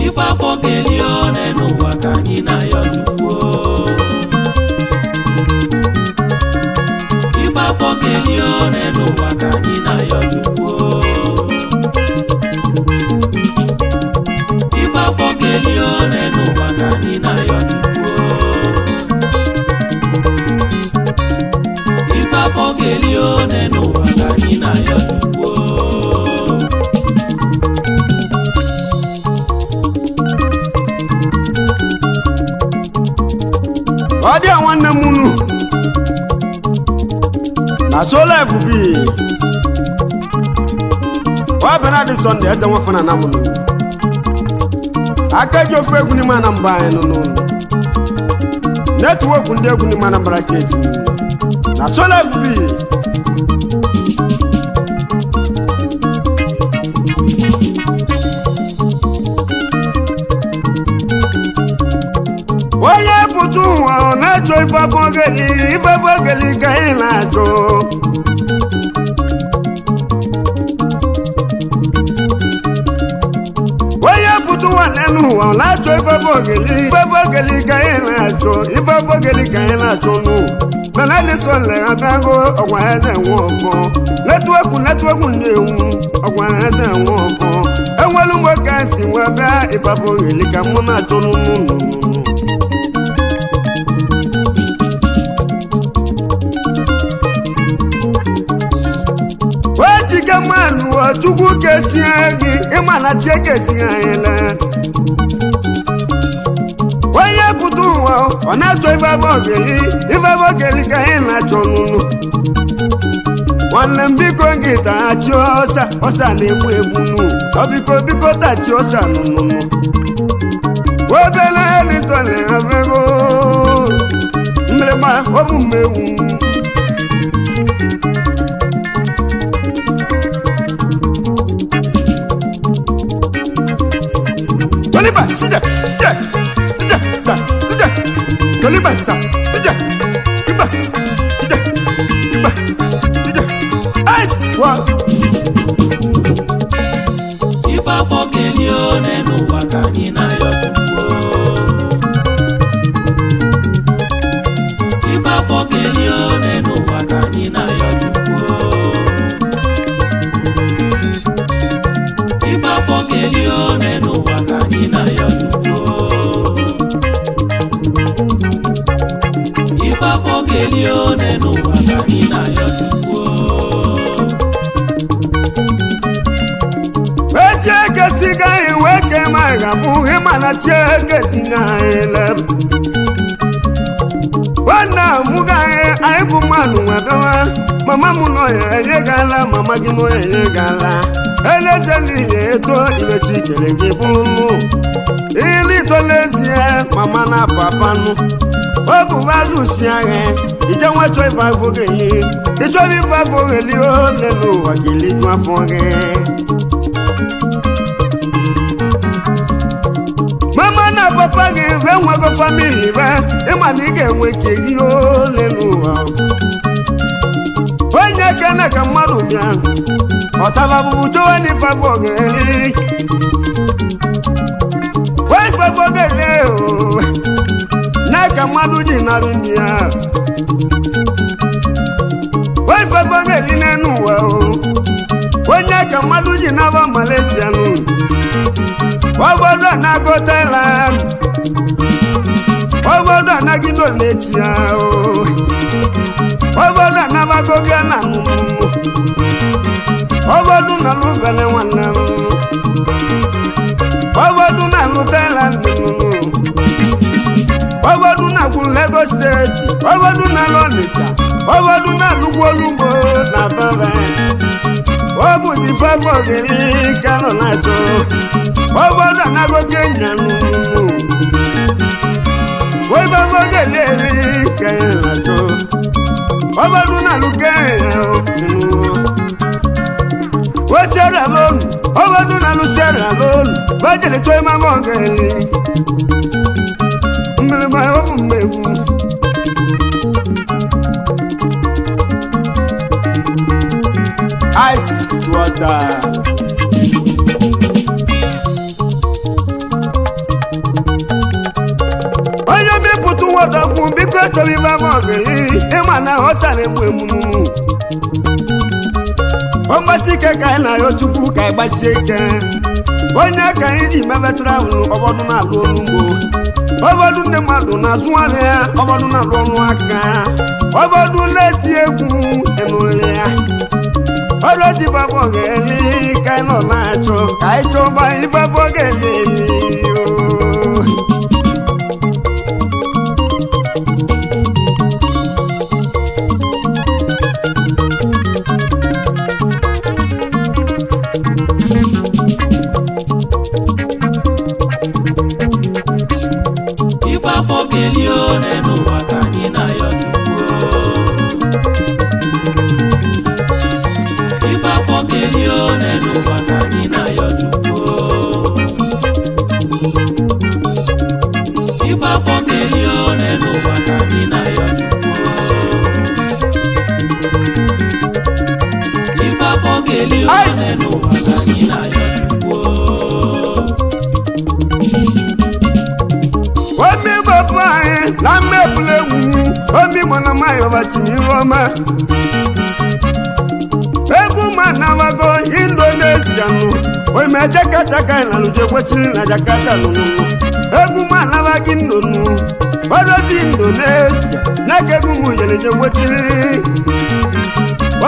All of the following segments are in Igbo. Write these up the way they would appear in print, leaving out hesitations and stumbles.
Ife afọ ga-eli one n'ụwa ka anyị na-ayọ Chukwu. Ife afọ ga-eli one n'ụwa ka anyị na-ayọ Chukwu. Ife afọ ga-eli one n'ụwa ka anyị na-ayọ Chukwu. Ife afọ ga-eli one n'ụwa ka anyị na-ayọ Chukwu. Ọ dị a nwanne m unu na so life bi ọ bịara dị Sọnde eze nwafọ na anamụnụ aka eji ofe egwu n'ime Anambra anyị nụnụ netwọk ndị egwu n'ime Anambra steeti na so life bi. Onye pụta ụwa ọ na-achọ ifebogeli ifebogeli ka ị na-achọ. Onye pụta ụwa n'elu ụwa ọ na-achọ ifebogeli ifebogeli ka ị na-achọ ifebogeli ka ị na-achọ nụ mana dịsọle abịago ọgwa eze nwe ọfọ netwọkụ netwọkụ na-enwu ọgwa eze nwe ọfọ enwelu nwoke a si nwe bịa ifebogeli ka mụ na-achọ n'ụlọ. Ejike mmanụ Chukwu kesie gị ịmana chi ekesie anyị le onye pụta ụwa ọ na-achọ ifebogeli ifebogeli ka anyị na-achọ n'ụlọ. Nwanne m biko gị taghachi ọsa ọsa na-egbu egbu nụ ọ biko biko tachi ọsa nụnụnụ obele elison abego mgbịrịgba ọ bụ mmegbu. Toliba sija sija sija sa sija Toliba sa sija iba sija iba sija ice wa. Ife afọ ga-eli one n'ụwa ka anyị na-ayọ Chukwu. Ife afọ ga-eli one n'ụwa ka anyị na-ayọ Chukwu. Ife afọ ga-eli one n'ụwa ka anyị na-ayọ Chukwu. Ife afọ ga-eli one n'ụwa ka anyị na-ayọ Chukwu. Echi ekesiga anyị wee kee ma ga-abụ ịmana chi ekesiga anyị le nwanne amụga anyị anyị bụ mmadụ nwebewa mama m nọ ya enyegala mama gị nọ ya enyegala eleze n'ihi eto ibechi kere gị bụrụ mụ ilito n'ezie mama na papa nụ ọ bụ bazụ si agha ije nwachọ ife afọ gị ịchọrọ ife afọ gị lie ole n'ụwa gị liju afọ gị. Mama na papa gị be nwego famili be ịma na ị ga-enwe nke gị ole n'ụwa onye kene ka mmadụ bịa ọtababụbụ chọwa n'ife afọ ga-eri ife afọ ga-eri o na ka mmadụ ji narị ndị ya ife afọ ga-eri n'elu ụwa o onye ka mmadụ ji naba Malaysia nụ obodo anago Thailand obodo anaghị Indonesia o obodo anabago Ghana nụ obodo na-alụ bele nwanne m obodo na-alụ Thailand nụ obodo na-akwụ Lagos steeti obodo na-alụ Ọnịcha obodo na-alụgwu olugbo na bebe. bọgịrị ka nọ na-achọ obodo anago Kenya nụ ife bọgịrị eri ka ya na-achọ obodo na-alụ Kenya o Sierra Leone obodo na-alụ Sierra Leone bajere chọọ ife bọgịrị mmiri ma ọ bụ mmegbu. Ice water. Onye mepụta nwata kwu biko chọrọ ibe ama ọgịrị ịma na ọsa na-egbu egbu. Ọgbasi ike ka anyị na-ayọ Chukwu ka anyị gbasie ike. Onye ka anyị ji mebe travel ọfọdụ na-alụ ọrụ ugbo, ọfọdụ ndị mmadụ na-azụ ahịa, ọfọdụ na-alụ ọrụ aka, ọfọdụ na-eti egwu ịnụrịrị ya. Ọlọ́tí bàbá ọ̀gẹ̀lì ká iná láàjọ káìjọ bá ìbàbọ̀ ọ̀gẹ̀lì o. Ife afọ ga-eli one n'ụwa ka anyị na-ayọ Chukwu. Ife afọ ga-eli one n'ụwa ka anyị na-ayọ Chukwu. Ife afọ ga-eli one n'ụwa ka anyị na-ayọ Chukwu. Ife afọ ga-eli one n'ụwa ka anyị na-ayọ Chukwu. Omi bàbá anyị na mmepụla egwu omi mụ na mmayọ bachiri iwe ọma. Egwu ma na-awago Indonesia nụ ome Jakarta ka anyị na-alụje kwechiri na Jakarta nụnụ. Egwu ma na-awaghị nnụnụ ọdọzi Indonesia n'aka egwu m jere kwechiri.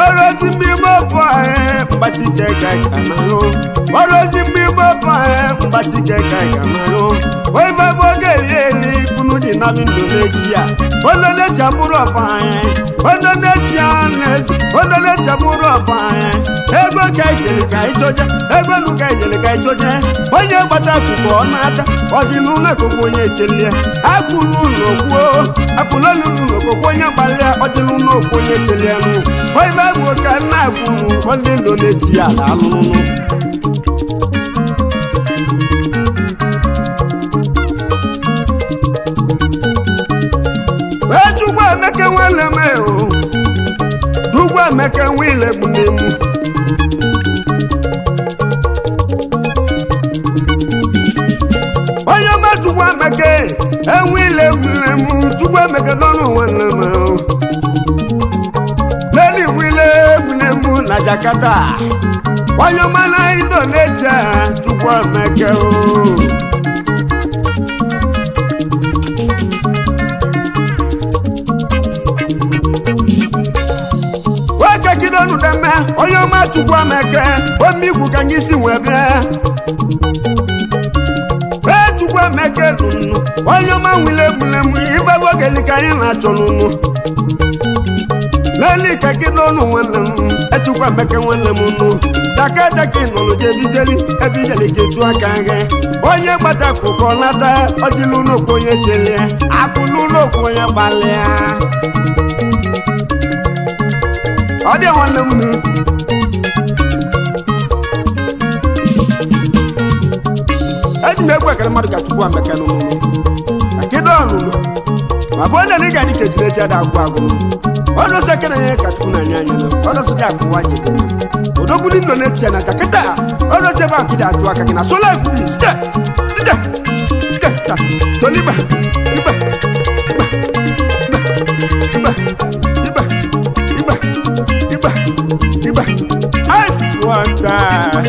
Ọrọzi mmigbo bụ anyị mgbasike ka anyị ka marụ. Ọrọzi mmigbo bụ anyị mgbasike ka anyị ka marụ. Oife bụ oge eri eri kunu dị na Indonesia. Indonesia bụrụ ọba anyị. Indonesia na-eze. Indonesia bụrụ ọba anyị. Ego ka anyị jere ka anyị chọje. Ego nu ka anyị jere ka anyị chọje. Onye gbata akwụkwọ ọ na-ata. Ọdịlụ n'akụkụ onye echelie. Akwụlụ ụlọ kwuo. Akwụlụ ụlọ kwuo onye gbalịa. Ọdịlụ n'okwu onye echelie nụ. Oife bụ ka nna akwụrụ ndị Indonesia na-alụnụ. Chukwu Emeka nwele m o Chukwu Emeka nwile m n'emu. Onye ọma Chukwu Emeka enwile gwule m Chukwu Emeka n'ọnụ nwanne m o. Leli wile gwule m na Jakarta. Onye ọma na Indonesia Chukwu Emeka o. Wekekidonu deme onye ọma Chukwu Emeka omigwu ka anyị si wee bịa. Ee Chukwu Emeka nụnụ onye ọma nwile egwulem ife ogeli ka anyị na-achọ nụnụ. Leli ka gị n'ọnụ nwanne m Echukwu Emeka nwanne m nụ. Dakadaka nụrụ jebizeli ebijeli ka etu aka gị. Onye gbata akwụkwọ nata ọdịlụ n'okwu onye chelie akwụlụ n'okwu onye gbalịa. Ọ dị nwanne m nụ. Eji m egwu ekele mmadụ ka Chukwu Emeka nụnụ akedo ọnụnụ ma bụ onye na ị ga-adị ka ejire eji ada agwụ agwụ ọnụ ọsọ ekele nye ka Chukwu na-anye anya na ọnụ ọsọ dị akụwa ji ekele odogwu ndị Indonesia na Jakarta ọnụ ọsọ ebe akụ dị atụ aka gị na sola fb site site site ta toliba iba iba iba iba iba iba iba ice water.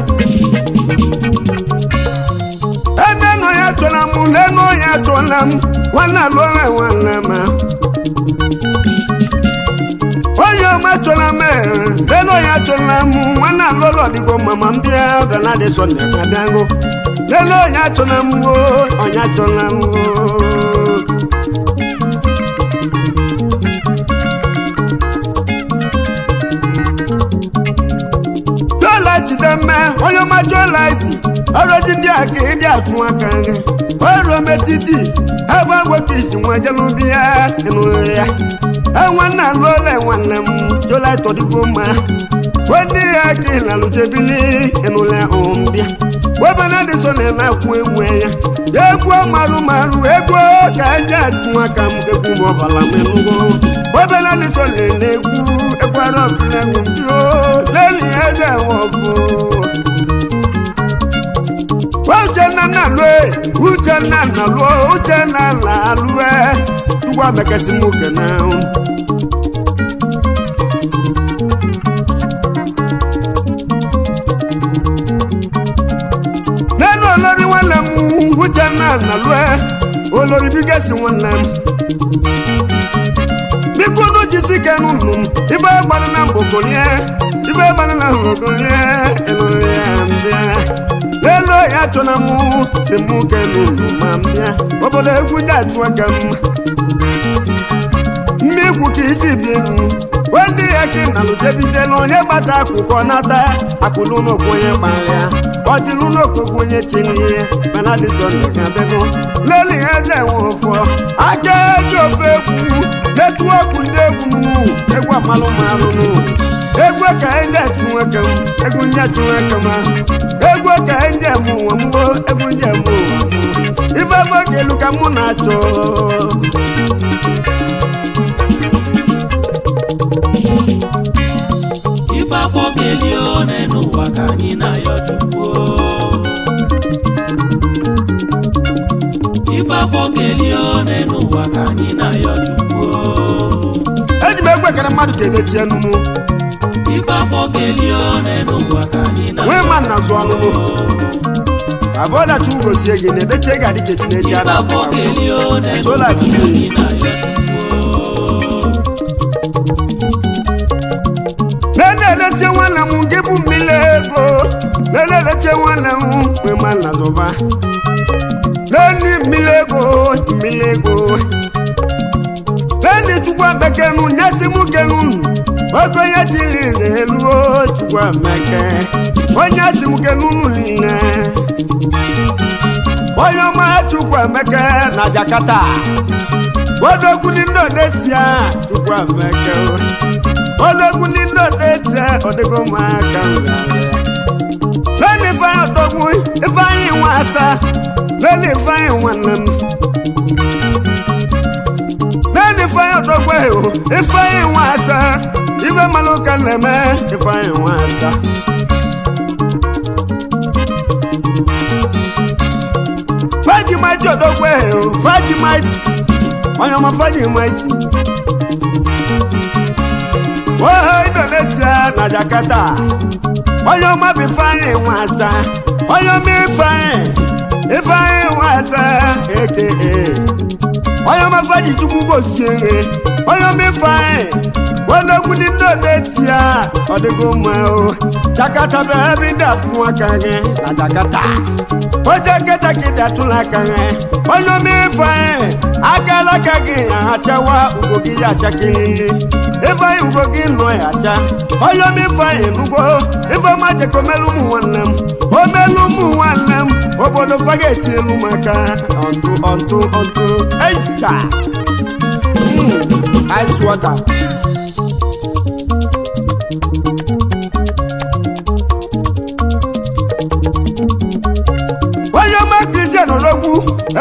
Eneno ya chọla m leno ya chọla m nwanne alụọla nwanne m onye ọma chọla m leno ya chọla m nwanne alụọla ọdịgo mama m bịa bịa sọnde ka bịago leno ya chọla m o onye chọla m o. Dola jide mme Jolaiti ọrọzi ndị a ka ịdị atụ aka gị ọrụ metiti ebe agwọka isi nwa jelubi ya ịnụrụ ya enwanne alụọla nwanne m Jolaiti ọdịgo mma ndị ya ka ị na-alụjebili ịnụrụ ya ọmbịa webana dị so na na-akwụ egwu ya egwu marụ marụ egwu ka eji atụ aka m egwu ma ọbala m ịnụgo webana dị so na na-egwu egwu arọbịa egwu mbio leli eze nwọbụ uchenna na lue uchenna na lụọ uchenna na alue ugwu amekesi m kene. Nínú olórí nwanne m uchenna na lue olórí bigesi nwanne m biko nu jisi ike n'ụnụ m ibe gbalị na mgbokolie ibe gbalị na mgbokolie ịnụrụ ya mbịa lelu ya chọna mụ si mụ kenu ma mbịa obodo egwu ndị achụ aka m mmikwu ka isi bi m wendị ya ka ị na-alụjebizielu onye gbata akwụkwọ nata akwụlụ n'okwu onye kpara ya ọjịlụ n'okwu onye chiri ihe mana dị sọnde ka bego leli eze nwụfọ aka eji ofe egwu netwọkụ ndị egwu m egwu amalụ malụnụ egwu ka eji achụ aka m egwu ndị achụ aka m ahụ egwu ka eji eme ụwa m egwu ndị eme ụwa m ife ebe oge elu ka mụ na-achọ. Ife afọ ga-eli one n'ụwa ka anyị na-ayọ Chukwu. Ife afọ ga-eli one n'ụwa ka anyị na-ayọ Chukwu. Eji m egwu ekere mmadụ ka emechie nụmụ. Ife afọ ga-eli one n'ụwa ka anyị na-ayọ. Nwee ma nna zụ ọnụnụ abụọ dachi ugozie gị na edechie ga adị ka echi na-echi Ife a afọ ga-eli one So n'ụwa life ka anyị na-ayọ Chukwu. Lele-eleche nwanne m gị bụ mmiri ego lele-eleche nwanne m mgbe ma nna zụba leni mmiri ego mmiri ego leni chukwu abekenu nyesi m kenu nnu oge onye jiri elu chukwu ameke onye si m kenu nnu niile onye ọma chukwu emeke na Jakarta odogwu ndị Indonesia chukwu emeke odogwu ndị Indonesia ọdịgo maka leni ifeanyị odogwu ifeanyị nwa asa leni ifeanyị nwanne m leni ifeanyị odogwu ehu ifeanyị nwa asa ife mmanụ ka na-eme ifeanyị nwa asa Fajimaiti odogwu ehu Fajimaiti onye ọma Fajimaiti ohe Indonesia na Jakarta onye ọma bụ Ifeanyị Nwasa onye ọma Ifeanyị Ifeanyị Nwasa aka onye ọma Faji Chukwu gozie ihe onye ọma Ifeanyị odogwu ndị Indonesia ọ dịgo mma o Jakarta bụ ebe ị ga-atụ aka gị na Jakarta oje nkịta ka ị datụla aka gị onye ọma Ifeanyị akala aka gị achawa ugo gị ya achakiriri Ifeanyị ugo gị nọ ya acha onye ọma Ifeanyị nugo ifeọma jekomelu ụmụ nwanne m omelu ụmụ nwanne m obodo fageti elu maka ọntụ ọntụ ọntụ eisa. Ice water. Onye ọma kristian odogwu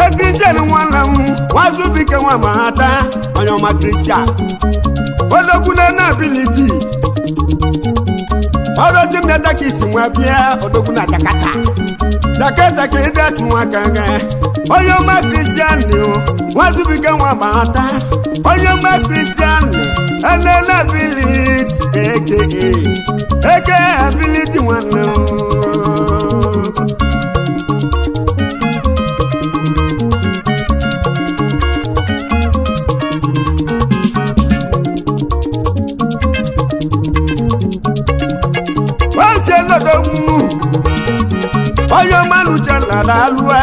ekristian nwanne m nwazubike nwa ma ha taa onye ọma kristian odogwu na na abiliti ọdọchi m na ka isi nwa bịa odogwu na Jakarta Jakarta ka ịdị atụ aka gị onye ọma kristian nwazubike nwa ma ha taa onye ọma kristian enene abiliti aka aka abiliti nwanne m. Uche lọdọgwu onye ọma n'uche lara alụe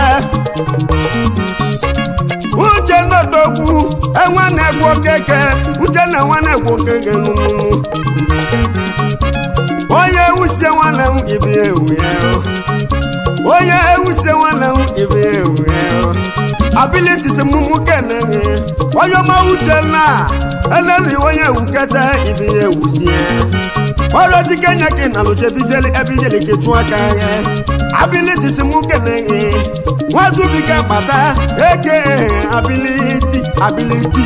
uche lọdọgwu enwe na-egwu okeke uche na nwa na-egwu okeke nụnụnụ onye uche nwanne m ibi ewu ya o. Onye ewuse nwanne m ibe ewu ability si mụ kene onye ọma uche na eleli onye ewukete ibe ewuzie ọrọzi kenya ka ị na lụjebizeli ebijeli ka ịchụ aka ya ability si mụ kene nwatubike kpata eke ability ability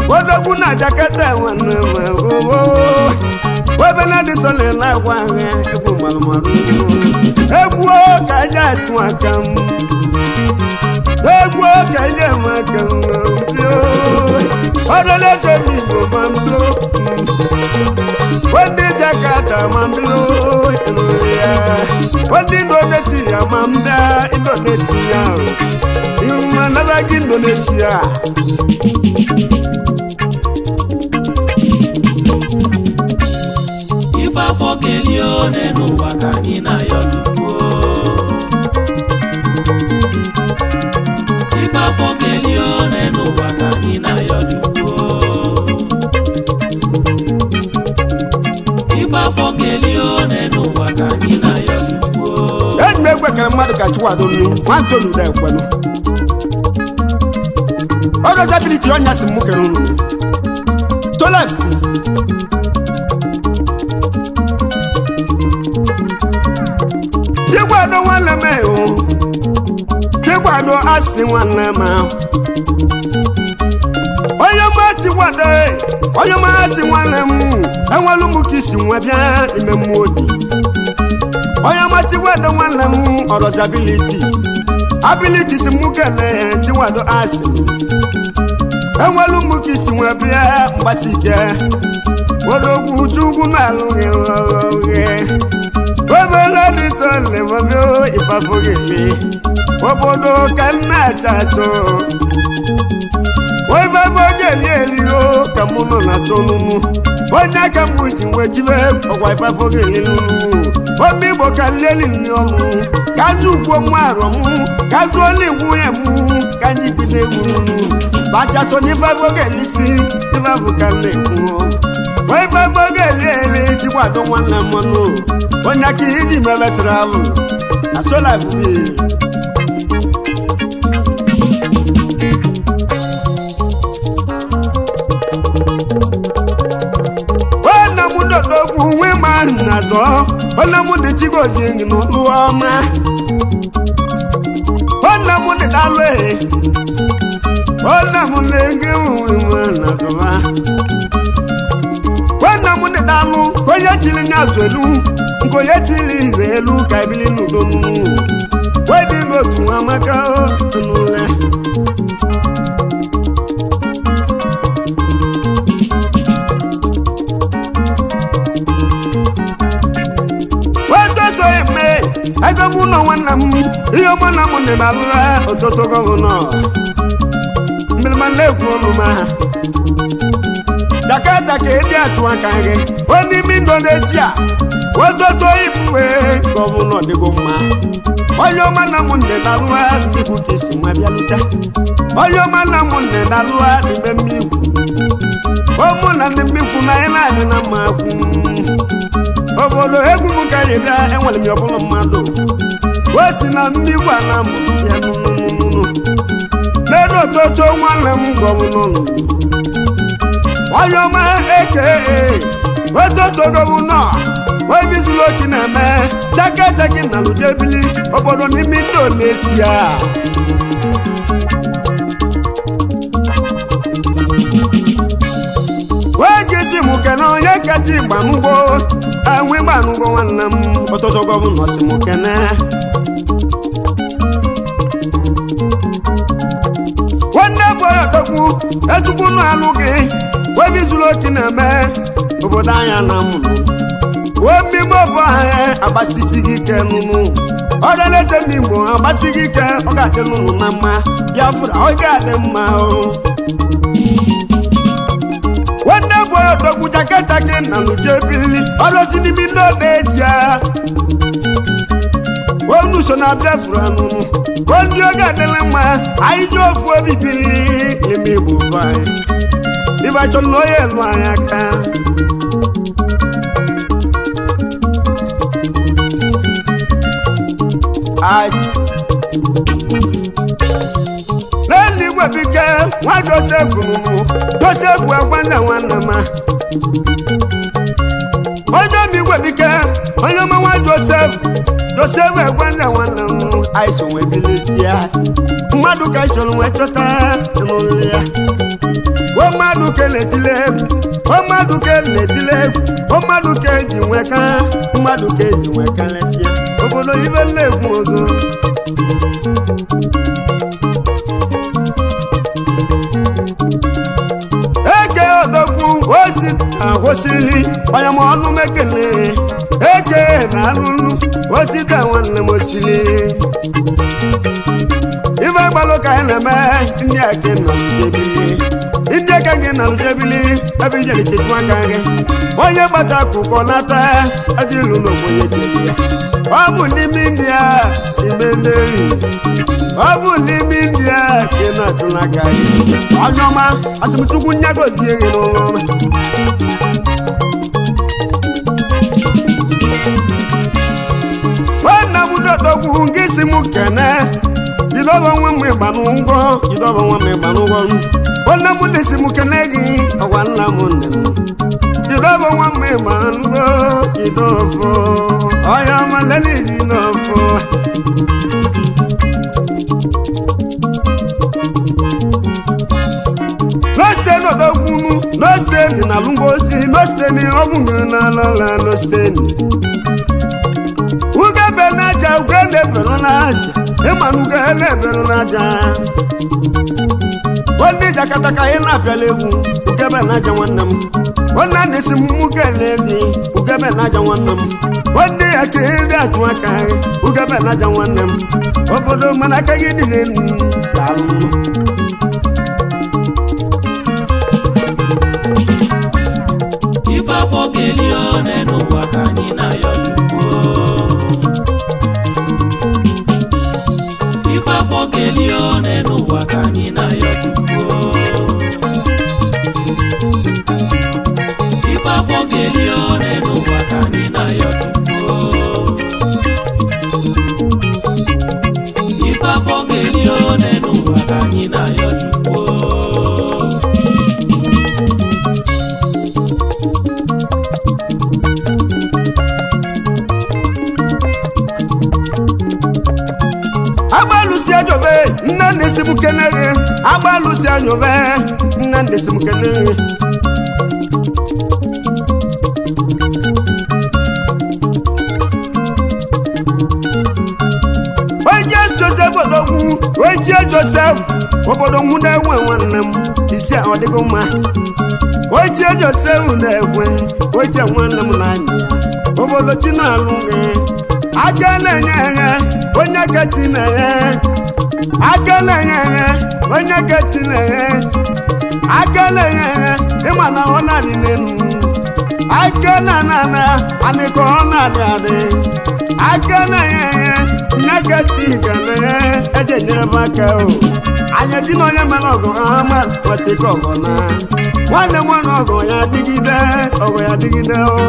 odogwu na jakete nwanne m ooo ebe na dị sọ na-ele agwa ahụ egwu malụmalụ egwu ka eji atụ aka m egwu ka eji eme aka m ọdọleze m igbo ma mbio ndị jakata ma mbio ya ndị indonesia ma mbịa indonesia ihu ma naba gị indonesia. Ife afọ ga-eli one n'ụwa ka anyị na-ayọ Chukwu. Ife afọ ga-eli one n'ụwa ka anyị na-ayọ Chukwu. Ife afọ ga-eli one n'ụwa ka anyị na-ayọ Chukwu. Eji m egwu ekele mmadụ ka Chikwado nnu nwantonu ude ekwenu ọgọzi abiliti ọnya si mụ kere unu tolef Chikwado nwanne m ewu Chikwado asị nwanne m ahụ onye ọma Chikwado onye ọma asị nwanne m enwelu m ka isi nwe bịa ime mmụọ obi onye ọma Chikwado nwanne m ọrọzi abiliti abiliti si mụ kelee Chikwado asị enwelu m ka isi nwe bịa mgbasi ike odogwu chukwu na-alụghị lọlọghị obere dịtọlebobio ịpapụghịli obodo ka nna acha achọ oifefe eli elio ka mụ nọ na achọ nụnụ onye aka m ji wee jibe ọkwa ịpapụghịli nụnụ ome igbo ka nleli nri ọnụ ka azụ ugwo mụ arọ mụ ka azụ olu igwu ya mụ ka anyị bido egwu nụnụ bachaso n'ifefe si ifefe ka m na-ekwu oifefe eli eli Chikwado nwanne m nụ onye aka iji mebe travel na so life be. Nna m dodogwu nwe ma na zọ nna m dị Chigozie n'ụlọ ọma nna m dị dalụ e nna m na-ege nwe ma na zọba nna m dị dalụ ka onye chiri na azụ elu nke onye chiri ize elu ka ebili n'udo nụ wedị n'otu amaka nụle. Ọtụtụ eme egọvụnọ nwanne m ihe ọma na m dị na-alụla ọtụtụ gọvanọ mmiri ekwu ọnụ ma Jakarta ka edi atụ aka gị onye ime Indonesia ọtụtụ ibuwe gọvanọ dịgo mma onye ọma na m dị na-alụla mmikwu ka esi nwa bịalute onye ọma na m dị na-alụla n'ime mmikwu ụmụ na ndị mmikwu na anyị na-adị na mma kwu obodo egwu m ka anyị bịa enwere m ya ọbụla mmadụ o si na mmigwe na m ya nụnụnụnụ n'elu ototo nwanne m gọvụnụnụ onye ọma eke ototo gọvụnọ obizulu oki na-eme jaketeki na lujebili obodo n'ime Indonesia. Oge si mụ kene onye kacha ịgba mgbo enwe gbanụgwọ nwanne m ọtụtụ gọvanọ si mụ kene nwanne bụ onye ọtọkwu ezugbo nụ alụ gị obi zuru oke na-eme obodo anya na mụnụ omigbo bụ ahịa agbasisi gị ike nụnụ ọdọleze m igbo agbasi gị ike ọ ga-adị nụnụ na mma Biafra ọ ga-adị mma o nwanne bụ onye odogwu Jakarta gị na lujebili ọlọsi n'ime Indonesia onu so na Biafra nụnụ ndị oge adịla mma anyị ji ofu obi bili n'ime igbo be anyị ịbachọ na onye elu anyị aka. Ice. N'eluigwe bike nwa Joseph mụmụ Joseph ekwenze nwanne m onye omigwe bike onye ọma nwa Joseph Joseph ekwenze nwanne m anyị so wee bilizie ya mmadụ ka anyị chọrọ wee chọta n'ụlọ ya o mmadụ ka na-etile egwu o mmadụ ka na-etile egwu o mmadụ ka eji nwee ka mmadụ ka eji nwee karịsịa obodo ibe nna-egwu ọzọ. Eke odogwu ozi na osiri onye ma ọnụ mekele eke na alụlụ ozi da nwanne m osiri ife gbalụ ka anyị na-eme ndị ake nọ n'ujebili ndị aka gị na n'ujebili ebe ijere ketu aka gị onye gbata akwụkwọ nata ajọ ilu n'ogbenye cheri ya ọ bụ n'ime india ime nderi ọ bụ n'ime india ka ị na-achụ n'aka gị onye ọma asị m chukwu nyagozie gị n'ụlọ ọma. Nwanne m dodogwu nke isi m kene jidọba nwa m ịgba n'ụgwọ jidọba nwa m ịgba n'ụgwọ nwanne m na-esi m kene gị ọgwa nna m nne m jidọba nwa m ịgba n'ụgwọ jidọfọ ọya ọma lele jidọfọ. Nosteni odogwunu nosteni na alụngozi nosteni ọgwụgị na alọla nosteni ugebe n'aja uge na-ebelu n'aja ịma na uge na-ebelu n'aja onye jakata ka anyị na-apịala egwu ugebe n'aja nwanne m onye na-esi m mụ kele gị ugebe n'aja nwanne m onye ya ka eri achụ aka gị ugebe n'aja nwanne m obodo mana aka gị dị n'elu daalụ. Ife afọ ga-eli one n'ụwa ka anyị na-ayọ Chukwu. Ife afọ ga-eli one n'ụwa ka anyị na-ayọ Chukwu. Ife afọ ga-eli one n'ụwa ka anyị na-ayọ Chukwu. Ife afọ ga-eli one n'ụwa ka anyị na-ayọ Chukwu. Agbalụsi anyobe nne na-esi m kene gị agbalụsi anyobe nne na-esi m kene gị onye Joseph odogwu onye Joseph obodo mụ na-enwe nwanne m isi a ọ dịgo mma onye Joseph na-ekwe onye nwanne m na-anya ya obodo chi na-alụ gị aka na-enye enye onye ka chi na-enye aka na-enye enye onye ka chi na-enye aka na-enye enye ịma na ọ na-adị n'elu aka na na anị ka ọ na-adị adị aka na-enye enye nne ka chi ga na-enye eji enyere m aka o anya dị na onye mere ọgụ ha ma kwesị ka ọgọ na nwanne m nwanne ọgụ ya adịgide ọgụ ya adịgide o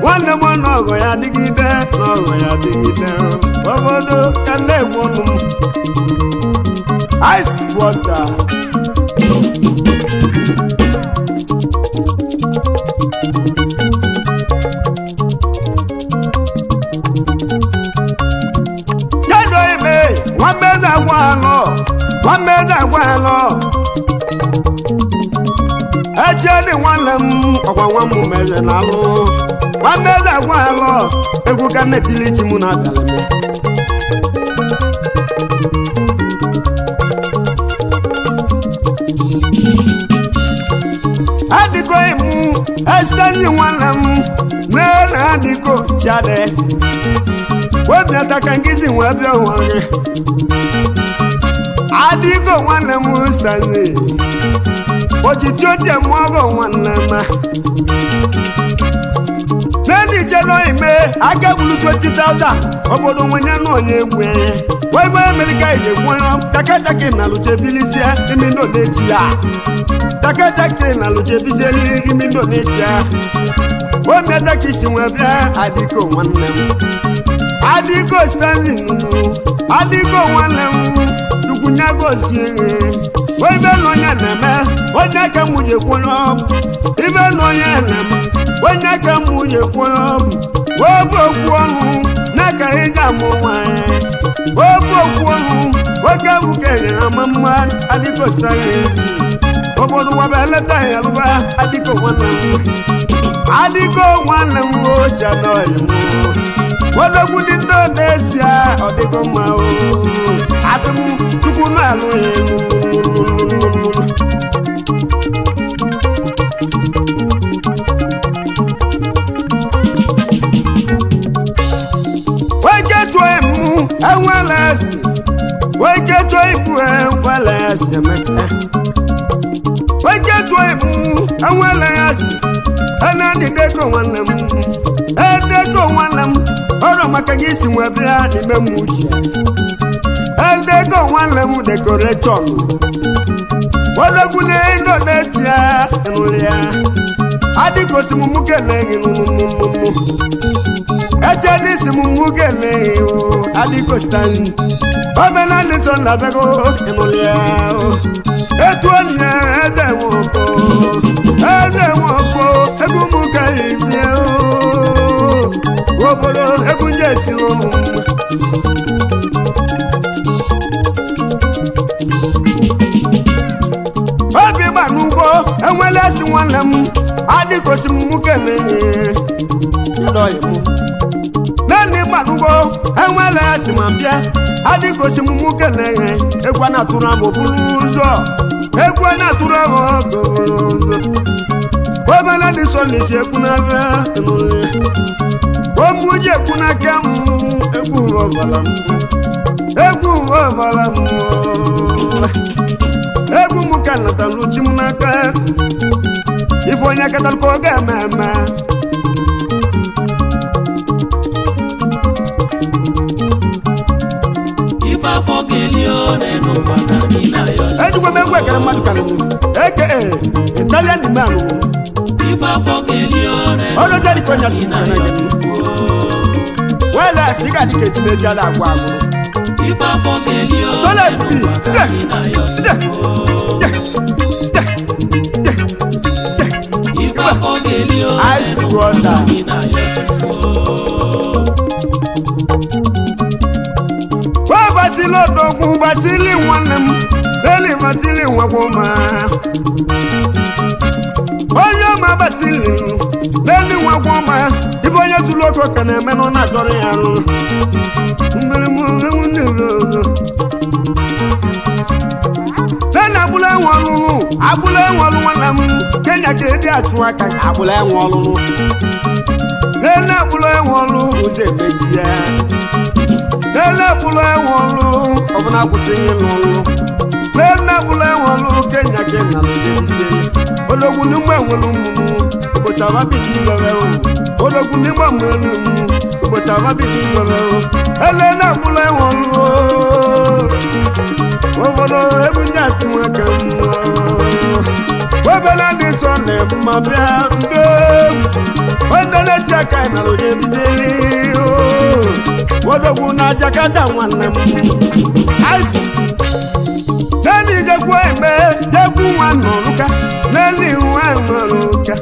nwanne m nwanne ọgụ ya adịgide na ọgụ ya adịgide o obodo ka na-egwu ọnụ m ice water. Kedu ime nwanne agwa alọ nwanne agwa alọ eche dị nwanne m ọkwa nwa m mere na alụ nwanne agwa alọ egwu ka nne tili chi m na-abịala m ya. Adịgo mụ esitezi nwanne m nne na adịgo chiade webiata ka nkịtị wee bịa ụwa gị adịgo nwanne m stanley ojiji oche mụọ bụ nwanne m n'elu ichere ime aka gburu 20,000 obodo nwenye na onye egwu wee amerịka ije gwuo takataki na luchebilizie imi n'odechi ya takataki na luchebilizie imi n'odechi ya omiata ka isi nwee bịa adịgo nwanne m. Adịgo Stanley adịgo nwanne m chukwu nye gozie ibe na onye na-eme onye ka mụ ji kwụrụ ọbụ ibe na onye na-eme onye ka mụ ji kwụrụ ọbụ oge okwu ọnụ na-aka ịga amụ nwanyị oge okwu ọnụ oge wukenyere ama mma adịgo Stanley obodo waba eleta ya lụba adịgo nwanne m adịgo nwanne m oche anọghị m odogwu ndị ndị na-esi ọ dịgo mma o asị m tupu na alụghị m. Weke tụọ emu enwela esi weke tụọ ibu enwela esi emeka weke tụọ emu enwela esi enanideko nwanne m edeko nwanne m ọrụ maka gị si nwe bịa n'ime m uche edeko nwanne m dekoretọn odogwu na indonesia nụrụ ya adịgosi m mụ kelee gị nụnụnụnụ eche n'isi m mụ kelee gị o adịgo Stanley obena nison na bego ịnụrụ ya o etu onye eze nwoko eze nwoko egwu m ka ibie o obodo egwu ndị etiri ụmụ mma obi gba n'ugbo enwela esi nwanne m adịgosi m mụ kelee naanị gba n'ugbo enwela esi ma bịa adịgosi m mụ kelee egwu a na-atụrụ m bụrụ ụzọ egwu a na-atụrụ m bụrụ ụzọ obele dị sọ na-eji ekwu n'abịa omu ji ekwu n'aka m egwu ọbara m egwu ọbara m egwu m ka natara uchi m n'aka ife onye katara ka ọ ga-eme eme Ife afọ ga-eli one n'ụwa ka anyị na-ayọ. Ejikwa m egwu ekere mmadụ karịrị aka Italian man. Ife afọ ga-eli one ọlọjọ dịka onye asị m n'ụwa kana ka gị anyị na-ayọ. wele asị ga dịka echi na-eji ala agwụ agwụ. Ife afọ ga-eli one Sọlá n'ụwa bi, ka site, anyị na-ayọ. site, de, de, de, de. Ife afọ ga-eli one Ice n'ụwa water. ka anyị na-ayọ. Wee basili odogwu basili nwanne m eli basili nwakwụma onye ọma basili leli nwakwụma ife onye tụrụ oke ka na-eme na ọ na-achọrọ ya arụ nena agbụla enwe ọlụlụ agbụla enwe ọlụ nwanne m kenya ka edi achụ aka agbụla enwe ọlụlụ nena agbụla enwe ọlụ ụzọ emechi ya nene agbụla enwe ọlụ ọbụna akwụsịghị ịlụ ọlụ nene agbụla enwe ọlụ kenya ka na lụjebizie ologwu n'ugbo enwere ụmụ ụbọchị ababidi ibere o ologwu n'ugbo enwere ụmụ ụbọchị ababidi ibere o elena agbụla enwe ọlụ obodo egwu ndị atụmaka mmụọ obele ndị sọ na mma bịa mbe onye na-eji aka na onye biziri odogwu na Jakarta nwanne m n'elu ijekwu eme jekwu nwa nọrụka n'elu nwa nọrụka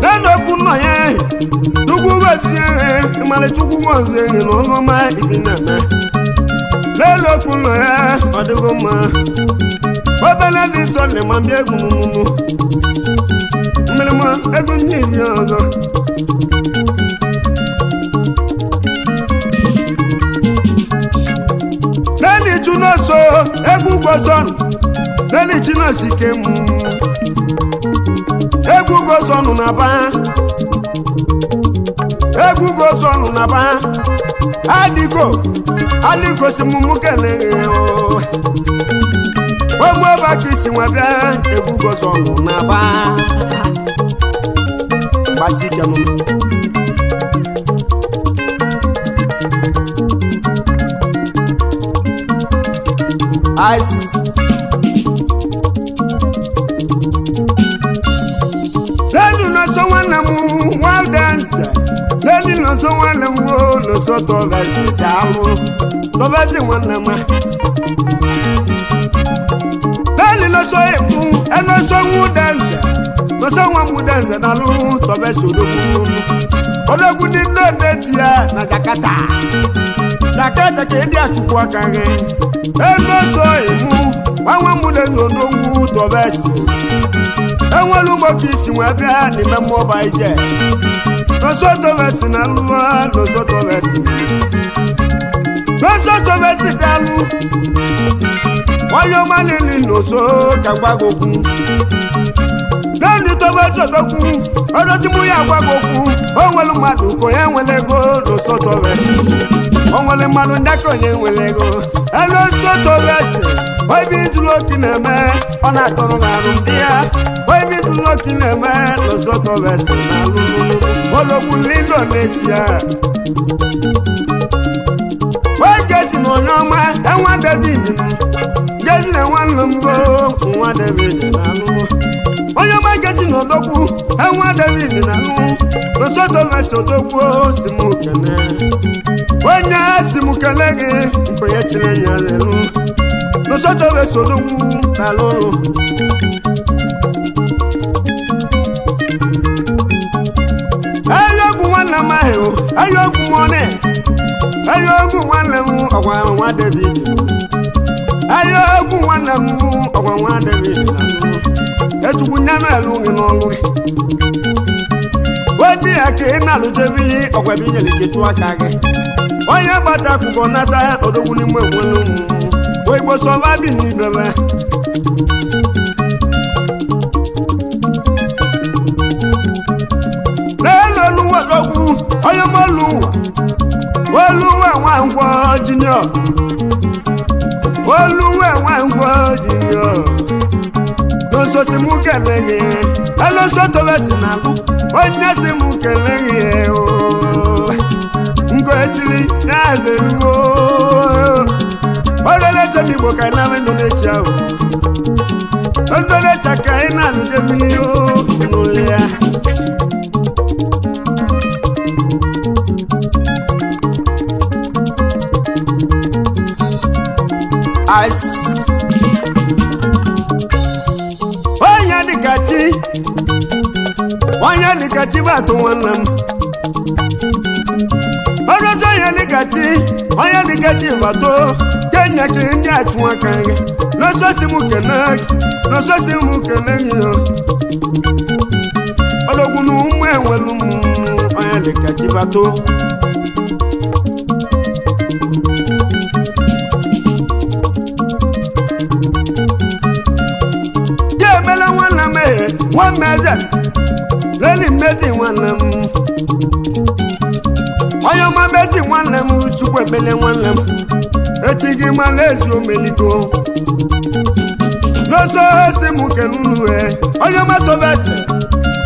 n'elu okwu nọ ya chukwu gozie ịmara chukwu gozie na ọnụọma ibi na-eme n'elu okwu nọ ya ọ dịgo mma obele ndị nsọ na ma bịa egwu mụmụmụ mmerịma egwu ndị iri ọzọ n'elu chunoso egwu gozọnụ n'elu chunoso ike mụ egwu gozọnụ na ba egwu gozọnụ na ba adịgo adịgo si mụ mụ kelee o ọmọ bá kì í sìn wọn bẹ egwu gozọnụ na ba gbasi kẹnu. Ice. n'ụsọ tọbesi daalụ tọbesi nwanne m bẹ́ẹ̀ni lọ́sọ èkú ẹlọ́sọ ń dẹ́nzẹ̀ lọ́sọ wọn mú dẹ́nzẹ̀ dàlú tọbesi ológun ológun ní lóde tiẹ̀ na Jakarta Jakarta kéde àtúkọ̀ akárẹ̀ ẹlọ́sọ èmú wọn mú dẹ́nzẹ̀ ológun tọbesi enwelu nwoke isi wee bịa n'ime mmụọ ọba ije n'oso tobesi na lụọ n'oso tobesi n'oso tobesi daalụ onye ọma niile n'oso ka gwagokwu n'enu tobesi odogwu odozi mụ ya gwagokwu o nwere mmadụ ka onye nwere ego n'oso tobesi o nwere mmadụ ndị aka onye nwere ego elu tobesi obi zuru oke na-eme ọ na-atọrọ m arụ ndị ya obi zuru oke na-eme n'ụzọ tọbesi na alụlụ ologbu lindo n'echi ya oge si na onye ọma enwa David gezi na nwanne m go nwa David na alụlụ onye ọma gezi na odogwu enwa David na alụlụ n'ụzọ tọbesi odogwu si m kene onye si m kele gị mkpenye chiri ya elu lọ́sọ́tọ̀ rẹ̀ sọ̀dọ̀wù ta lọ́rùn. ẹyọgùn wọn lẹ máa hẹ̀ o ẹyọgùn wọn nẹ ẹyọgùn wọn lẹ mú ọ̀gbọ̀n àwọn David ẹyọgùn wọn lẹ mú ọ̀gbọ̀n àwọn David ẹtukù nyánú ẹlú nínú ọlú wọ́n ti ẹ̀kẹ́ nàlùjẹ́ bí ọ̀gbẹ̀ bí yẹlẹ kẹtù akágẹ́ onye gbata akwụkwọ nata odogwu n'ime enwelu Igbo sọba bi n'ibebe n'elu oluwa dọgbu onye moluwa oluwa nwankwọ junior oluwa nwankwọ junior n'ososi mụ kele gị eloso tobesi na alụ onye si mụ kele gị ooo ngo echiri na-azeruo olele mi igbo ka anyị na Indonesia o Indonesia ka anyị na-alụje mmiri o n'ụlọ ya ice onye dịka chi onye dịka chi bụ atụ nwanne m ọrụzi onye dịka chi onye dịka chi bụ atụ kenya ka ndị achụ aka gị n'ososi m kene gị n'ososi m kene gị o ọlọgwụ na ụmụ enwelu m onye dịka chi bụ atụ emela nwanne m ehe nwa mmeze leli mmezi nwanne m onye ọma mmezi nwanne m chukwu emele nwanne m echi gị mara ezi omeligo n'oso esi m kenunu e onye ọma tobese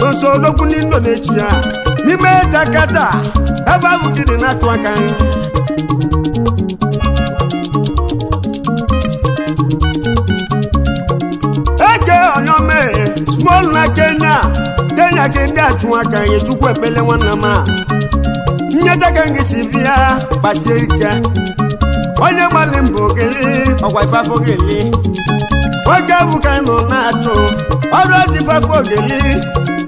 n'oso odogwu n'indo na-echi ya n'ime Jakarta ebe ahụ kiri na-atụ aka ya eke onyome small na kenya kenya ka ndị achụ aka anyị chukwu ekpele nwanne m a nyeta ka gị si bịa gbasie ike onye gbalị mbụ gịlị ọkwa ifafo gịlị nwoke bụ ka anyị nọ na-achụ ọrụ ozi ifafo gịlị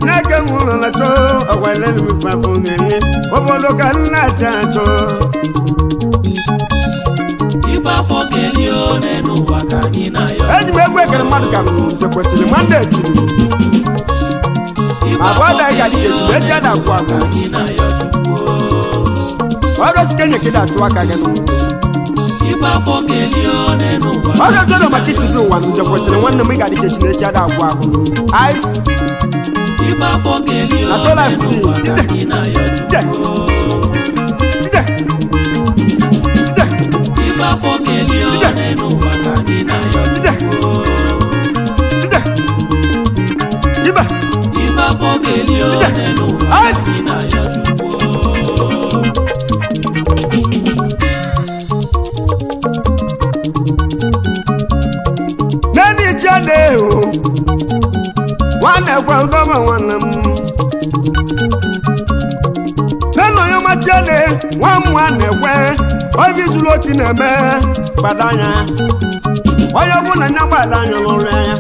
na-eke m ụlọ na-achụ ọkwa elelu m ifafo gịlị obodo ka m na-achọ achụ Ife afọ ga-eli one n'ụwa ka anyị na-ayọ. Eji m egwu ekere mmadụ ka m nze kwesịrị nwanne etiri Ife ma afọ bụ ọda ga dịka ga-eli etu one eji ada akwụ ka agwụ anyị na-ayọ Chukwu. ọrụ osike nye kịda achụ aka gị n'ụwa Ife afọ ga-eli one n'ụwa ka ọzọ anyị jọrọ maka isi dị ụwa nje kwesịrị nwanne m ị ga dịka etu eji ada agwụ agwụ ice Ife afọ ga-eli Na so one life be. n'ụwa ka anyị na-ayọ Ije. Chukwu. ije ije Ife afọ ga-eli Ije. one n'ụwa ka anyị na-ayọ Ije. Chukwu. ije ibe Ife afọ ga-eli Ije. one n'ụwa ka Ice. anyị na-ayọ Chukwu. nene iche na-eho nwanne gwa ụdọma nwanne m nene onye ọma chie na Nwa mmụọ na-ekwe obi zuru oke na-eme gbado anya. Onye ọbụla nya gbado anya n'ọrụ ya.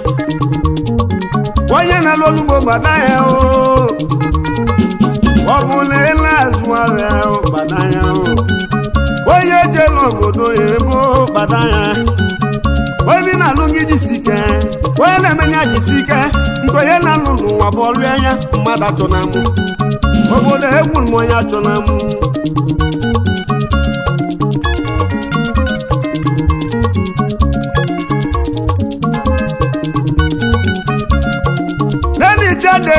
Onye na-alụ olugbo gbado anya o. Ọ bụ na ị na-azụ ahịa o, gbado anya o. Onye jelu obodo ya ebo gbado anya. Onye na-alụ gị jisi ike, onye na-emenya jisi ike, nke onye na-alụ n'ụwa bụ ọlụ anya mmadụ achọ na mụ. Obodo egwu m onye achọ na mụ. Lẹ́ni jáde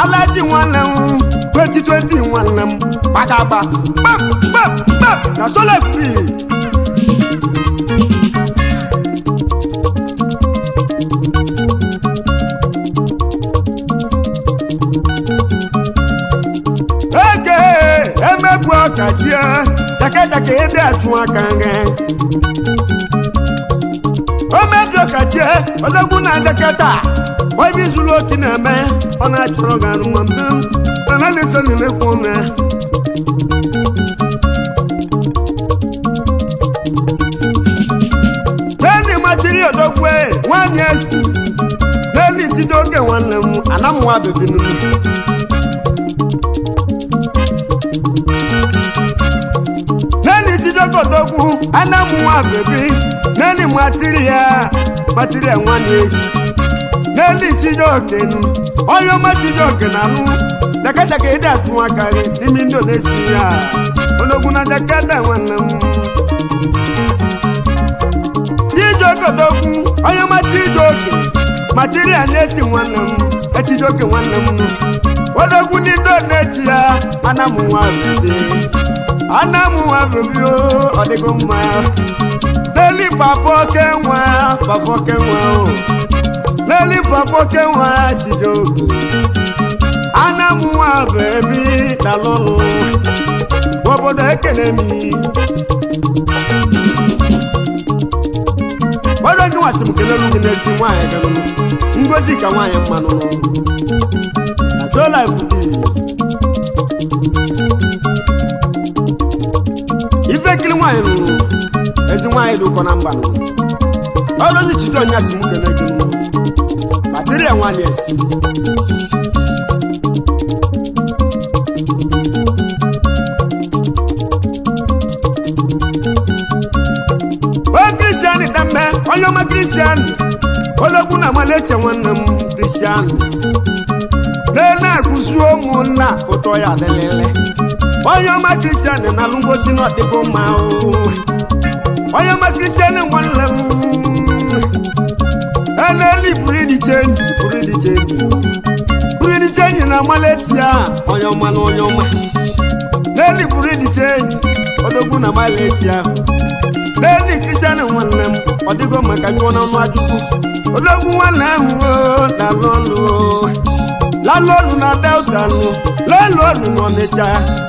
alájí nwanne m 2020 nwanne m gbagagba gbap gbap gbap na solar free. Eke emegbu ọkachie jakajaka ede achụ aka nge. Omebi ọkachie odogwu na jakata obi zuru oke na-eme ọ na-achọrọ gị arụ nwa mbe mana na-eso na-ekwu ome. Lẹ́ni matiri odogwu nwanne esi lẹ́ni tidoge nwanne m anamụwa bebi nnu. Lẹ́ni tidoge odogwu anamụwa bebi lẹ́ni matiri ya matiri ya nwanne esi. Lẹ́ni tidoge nu onye ọma tidoge na anụ jakajaka ịdị atụ aka gị n'ime Indonesia odogwu na Jakarta nwanne m. Chijioke odogwu onye ọma Chijioke material na-esi nwanne m Echijioke nwanne m odogwu n'Indonesia anamụ nwa bebi anamụ nwa bebi o ọ dịgo mma. Leli papa oke nwa papa oke nwa o leli papa oke nwa Chijioke anamụ nwa bebi dalụnụ obodo ekele mi. Ọdọ gị nwasị m kelelu gị n'ezi nwaanyị gị nụ ngozi ka nwaanyị mmanụ nụ na so life dị ife kiri nwaanyị nụ ezi nwaanyị dị ụkọ na mba nụ ọdọzi chidi ọnya si m kele gị nụ batiria nwaanyị esi. O kristian dame onye ọma kristian ologwu na amaleche nwanne m kristian na akụzi ụmụnna ụtọ ya adịlịlị onye ọma kristian na-alụ ngosi na ọdịgo mma o onye ọma kristian nwanne m eleli buru di chenji buru di chenji buru di chenji na amaleche onye ọma na onye ọma leli buru di chenji odogwu na amaleche ahụ lẹ́ni kristiani nwanne m ọ dịgo maka jụọ n'ọnụ ajụjụ odogwu nwanne m o lalọnụ lalọnụ na delta nụ lelọnụ na ọnịcha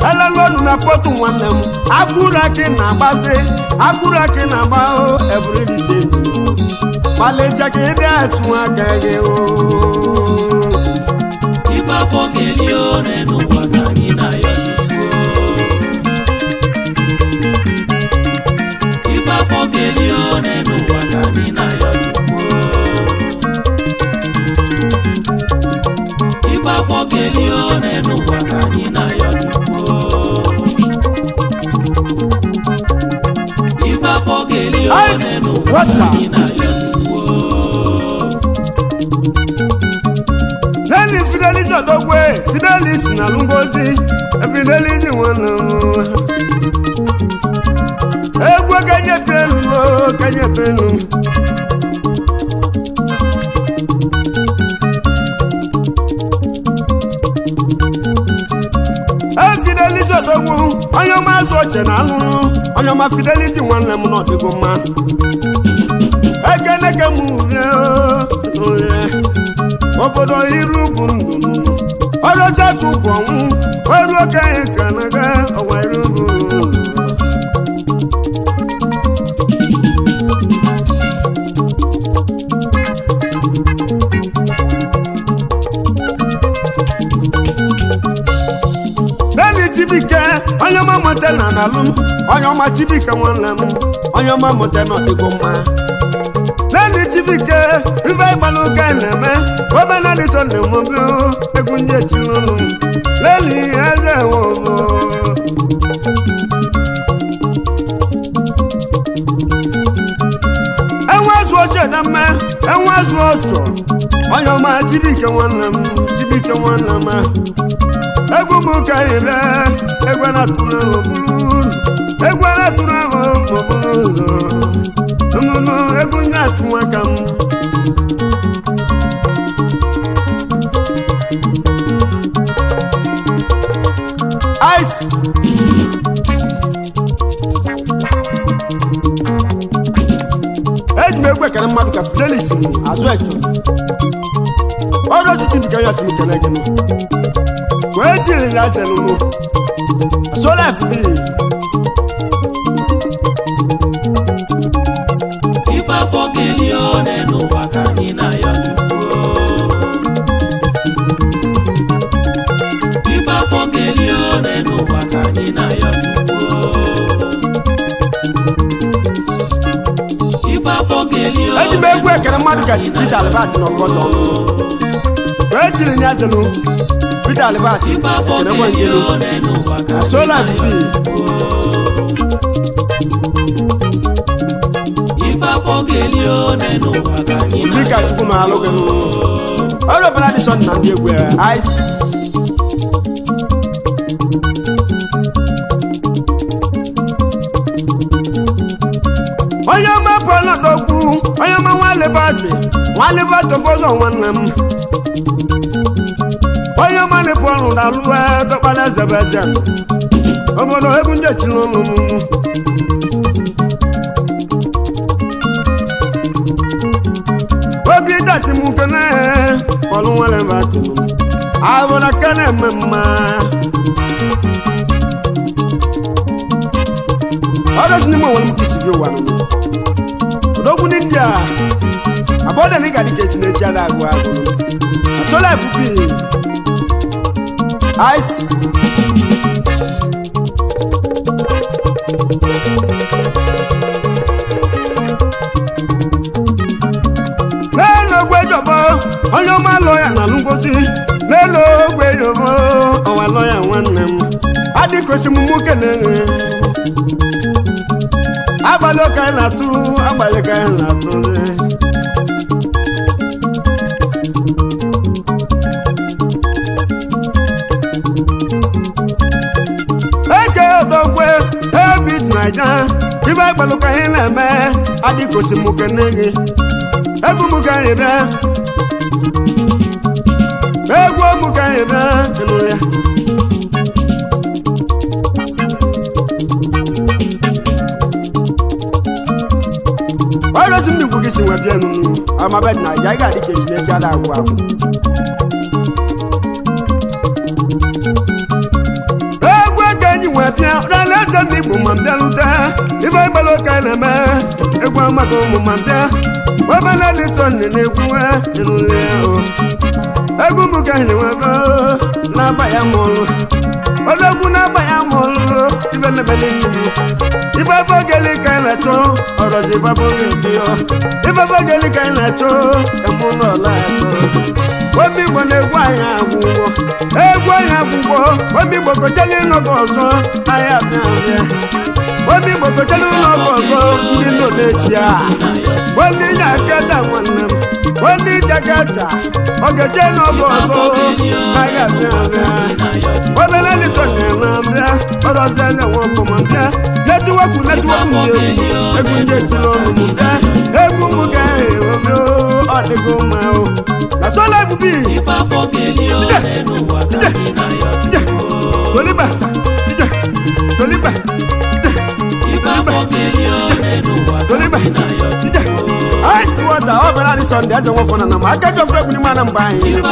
elalọnụ na pọtụ nwanne m agụrụ akị na-agbasị agụrụ akị na-agba o eburu dị chenji malecha ka ịdị atụ aka gị o. Ife afọ ga-eli one n'ụwa ka anyị na-ayọ Chukwu. Ife afọ ga-eli one n'ụwa ka anyị na-ayọ Chukwu. Ife afọ ga-eli one n'ụwa ka anyị na-ayọ Chukwu. Ife afọ ga-eli one n'ụwa ka anyị na-ayọ Chukwu. Lẹ́ni Fidelis ọ̀dọ́gbé Fidelis na Ngozi Fidelis nwanne m. Egwu kenye penu o kenye penu. E Fidelis ọ̀dọ́gwu onye ọma azụ oche na alụrụ onye ọma Fidelis nwanne m na ọdịgo mma. Ekene ke m rie o rie. Obodo iru bụ ndụ ọlọcha tụpụ ọnwụ ọrụ okenye ka na-aga ọwa iru bụ ndụ. Lẹ́ni Chibike onye ọma mụta na alụ m onye ọma Chibuike nwanne m onye ọma mụta na ọdịgo mma lẹ́nu Chibuike ife ìgbàlùkẹ́ na-eme obenali Sunday mọbí egwu ndị echilụnụ lẹ́nu eze nwobo. Enwe azụ oche na mma enwe azụ ọchọ onye ọma Chibuike nwanne m Chibuike nwanne m egwu m ka anyị bịa egwu na-atụrụ ahụ bụrụ egwu na-atụrụ ahụ bụrụ ụzọ nnụnụ egwu nye achụ aka m. Ice. Eji m egwu ekele mmadụ ka Fidelis m azụ echo ọrụ osisi dịka ya si m kele gị wee jiri ya ase nụnụ solef bi. Ife afọ ga-eli one n'ụwa ka anyị na-ayọ Chukwu. Ife afọ ga-eli one n'ụwa ka anyị na-ayọ Chukwu. Ife afọ ga-eli one. Eji m egwu ekele mmadụ ka Peter Albert na ụfọdụ ọnụ wee jiri ya ase nụ Peter Albert Ife afọ ekele nwe ga-eli njelu one n'ụwa ka anyị solef na-ayọ bi. Chukwu. Ife afọ ga-eli one n'ụwa ka anyị dịka na-ayọ Chukwu ma alụ gị nụ ọrụ ọbụla dị sọ na ndị egwu ya ice. Onye ọma pụọla n'okwu onye ọma nwalebati nwalebati ụfọdụ nwanne m onye ọma na-epu ọrụ na alụ dọkpara eze bụ eze obodo egwu ndị echiri ụlụ m. Obi dasi m kene ọlụ nwalebati m abụla kene eme mma ọdọsi n'ime onwere m ka isi bi ụwa nụ odogwu n'India abọdọ na ị ga-adị ka echi na echi ada agụ agụ solef bi ice. N'elu ogwe jọbọ onye ọma lọ ya na ngozi n'elu ogwe jọbọ ọwa lọ ya nwanne m adịkosi m nwoke na-enwe abalị ụka anyị na-atụ abalị ka anyị na-atụ. Eke odogwe ebit naija ibe agbalụ ka anyị na-eme adịkosi m kene gị egwu m ka anyị bịa egwu m ka anyị bịa ịnụ ya. Ọrịa ndị ikwu gị si nwe bịa nụnụ amabed na ya ị ga-adị ka echi n'echi ada agwụ agwụ. Egwu eke enyi nwe bịa ọrịa eze m igbo ma mbịa rute ibe ịgbala ụka anyị na-eme egwu amaghị ụmụ ma mbịa obele lison na-egwu ịnụle egwu m ka anyị nwe bịa na-aba ya mụrụ odogwu na-aba ya mụrụ ibe na-ebele ichigbu ibe bogeli ka anyị na-achọ ọrọzi ibe bogeli yọ ibe bogeli ka anyị na-achọ emụlọ na-achọ omi igbo na-egwu anyị agwụgwọ egwu anyị agwụgwọ omi igbo kochela ịnọgọ ọzọ anyị abịa abịa omi igbo kochela ịnọgọ ọzọ ndị nọ n'echi a ndị jaketa nwanne m ndị jaketa ogeje n'ọgọ ọzọ anyị abịa abịa obere lison na-abịa ọrọzi eze nwoke ma bịa netiwọkụ netiwọkụ ndị egwu egwu ndị etiri ọnụ m bịa egwu m ga-ewe ọ dịgo mma o na sola ebubi. Ife afọ ga-eli one n'ụwa ka anyị na-ayọ Chukwu. Toliba ije toliba ije Ife afọ ga-eli one n'ụwa ka toliba anyị na-ayọ ije Chukwu. ice water ọ bụla dị Sunday eze nwoke na na m aka jọfere egwu n'ime Anambra anyị. Ife